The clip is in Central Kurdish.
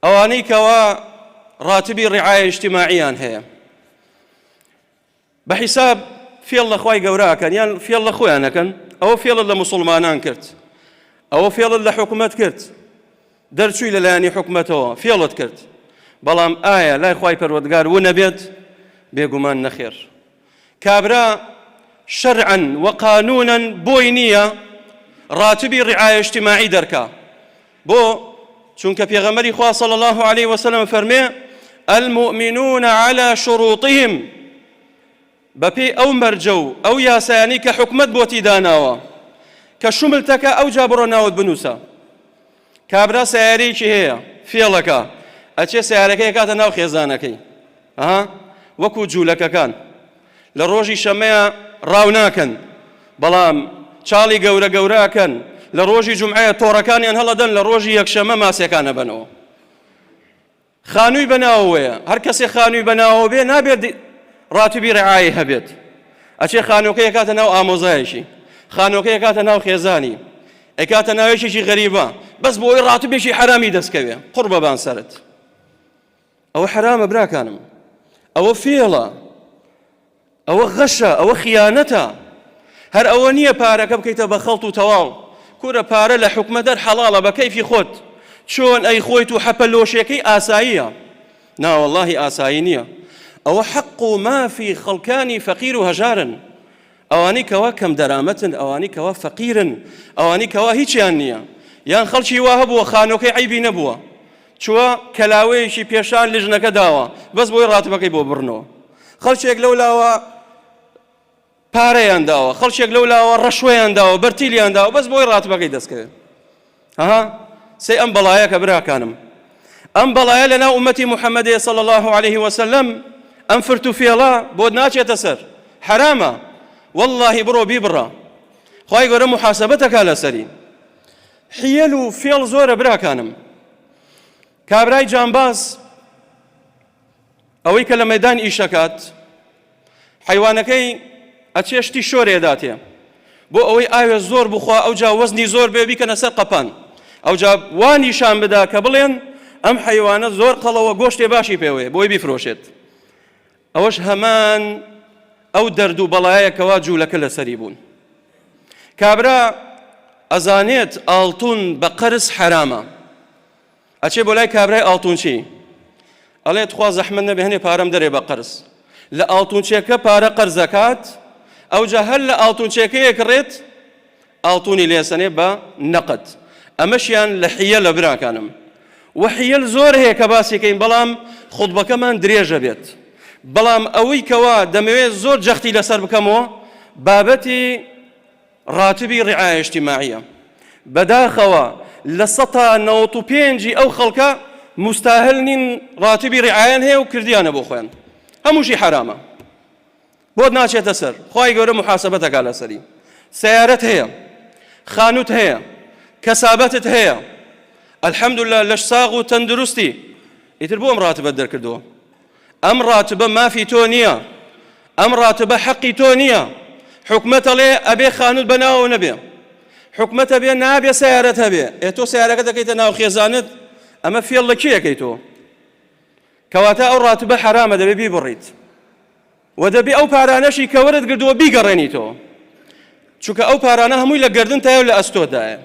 ئەوانەی کەوا ڕاتبی ڕعایە اجتماعیان هەیە بە حیساب فێڵ لە خوای گەورە ئەکەن یان فێڵ لە خۆیان ئەکەن ئەوە فێڵت لە موسڵمانان کرد ئەوە فێڵت لە حکومەت کرد دەرچووی لە لایەنی حکومەتەوە فێڵت کرد بەڵام ئایا لای خوای پەروەردگار ونەبێت بێگومان نەخێر کابرا شەرعا و قانونا بۆی نییە ڕاتبی ڕعایە اجتماعی دەرکا بۆ؟ چونکە پێغەمبەری خوا صلی اللە علیه وسلم فەرمێ المؤمنون علی شروطهم بەپێی ئەو مەرجە و ئەو یاسایانەی کە حکومەت بۆتی داناوە کە شملتەکە ئەوجا بڕۆ ناوت بنووسە کابرا سیارەیەکی هەیە فێڵەکە ئەچێ سیارەکەی کاتە ناو خێزانەکەی ها وەکو جوولەکەکان لە ڕۆژی شەمەیە ڕاو ناکەن بەڵام چاڵی گەورە گەورە ئەکەن لە ڕۆژی جومعەیە تۆڕەکانیان هەڵەدەن لە ڕۆژی یەکشەمە ماسیەکان ئەبەنەوە خانووی بەناوەیە هەر کەسێ خانووی بەناوە بێ نابێت ڕاتبی ڕعایە هەبێت ئەچێ خانووەکە یەکاتە ناو ئامۆزایەکی خانووەکە یەکاتە ناو خێزانی ئەکاتە ناوێکێکی غەریبە بەس بۆ ئەوی ڕاتبێکی حەرامی دەستکەوێ قوڕ بەبان سەرت ئەوە حەرامە براکانم ئەوە فێڵە ئەوە غەشە ئەوە خیانەتە هەر ئەوە نییە پارەکە بکەیتە بە خەڵت و تەواو کورە پارە لە حکومە دەر حەڵاڵە بە کەیفی خۆت چۆن ئەی خۆیت و حەپە لۆشێکەی ئاساییە ناوەڵاهی ئاسایی نییە ئەوە حەق و مافی خەڵکانی فەقیر و هەژارن ئەوانەی کەوا کەم دەرامەتن، ئەوانەی کەوا فەقیرن، ئەوانەی کەوا هیچیان نییە، یان خەڵکی وا هەبووە خانووەکەی عەیبی نەبووە، چووە کەلاوەیەکی پێشان لیژنەکە داوە بەس بۆی ڕاتبەکەی بۆ بڕنەوە. خەڵکێک لەو لاوە پارەیان داوە، خەڵکێک لەو لاوە ڕەشوەیان داوە، بەرتیلیان داوە بەس بۆی ڕاتبەکەی دەستکەوێت. ها سەی ئەم بەڵایە کە براکانم ئەم بەڵایە لەناو ئومەتی محەممەدێ صلی الله عليه وسلم ئەم فرت و فێڵە بۆت ناچێتە سەر حرامە واللهی بڕۆ بیبڕە خوای گەورە محاسبەتەکە لەسەری حیەل و فێڵ زۆرە براکانم کابرای جانباز ئەوەی کە لە مەدان ئیشەکات حەیوانەکەی ئەچێ شتی شۆرێ داتێ بۆ ئەوەی ئاوێ زۆر بخوا ئەوجا وەزنی زۆر بێ بیکەنە سەر قەپان ئەوجا وا نیشان بدا کە بڵێن ئەم حەیوانە زۆر قەڵەوە گۆشتێ باشی پێوەیە بۆی بیفرۆشێت ئەوەش هەمان ئەو دەرد و بەڵایە کەوا جوولەکە لەسەری بوون کابرا ئەزانێت ئاڵتون بە قەرز حەرامە ئەچێ بۆ لای کابرای ئاڵتونچی ئەڵێ تخوا زەحمەت نەبێ هەنێ پارەم دەرێ بە قەرز لە ئاڵتونچیەکە پارە قەرزەکات ئەوجا هەر لە ئاڵتونچیەکەیە کڕێت ئاڵتونی لێسەنێ بە نەقد ئەمەشیان لە حیە لە براکانم وحیەل زۆر هەیە کە باسیکەین بەڵام خوتبەکەمان درێژە بێت بەڵام ئەوەی کەوا دەمەوێت زۆر جەختی لەسەر بکەمەوە بابەتی ڕاتبی ڕعایە اجتماعیە بەداخەوە 95% ی ئەو خەڵکە مستاهل نین ڕاتبی ڕعایەن هەیە و کردیانە بۆ خۆیان هەمووشی حەرامە بۆت ناچێتە سەر خوای گەورە محاسبەتەکا لەسەری سیارەت هەیە خانوت هەیە کەسابەتت هەیە الحمدلله لەش ساغ و تەندروستی ئیتر بۆ ئەم ڕاتبەت دەرکردووە ئەم ڕاتبە مافی تۆ نییە، ئەم ڕاتبە حەقی تۆ نییە، حکومەت ئەڵێ ئەبێ خانوت بەناوەوە نەبێ، حکومەت ئەبێ نابێ سەیارەت هەبێ، ئێ تۆ سەیارەکە دەکەیتە ناو خێزانت، ئەمە فێڵ لە کێ ئەکەی تۆ؟ کەواتە ئەو ڕاتبە حەرامە دەبێ بیبڕیت و دەبێ ئەو پارانەشی کە وەرت گردووە بیگەڕێنیتەوە، چونکە ئەو پارانە هەمووی لە گەردنتایە و لە ئەستۆدایە.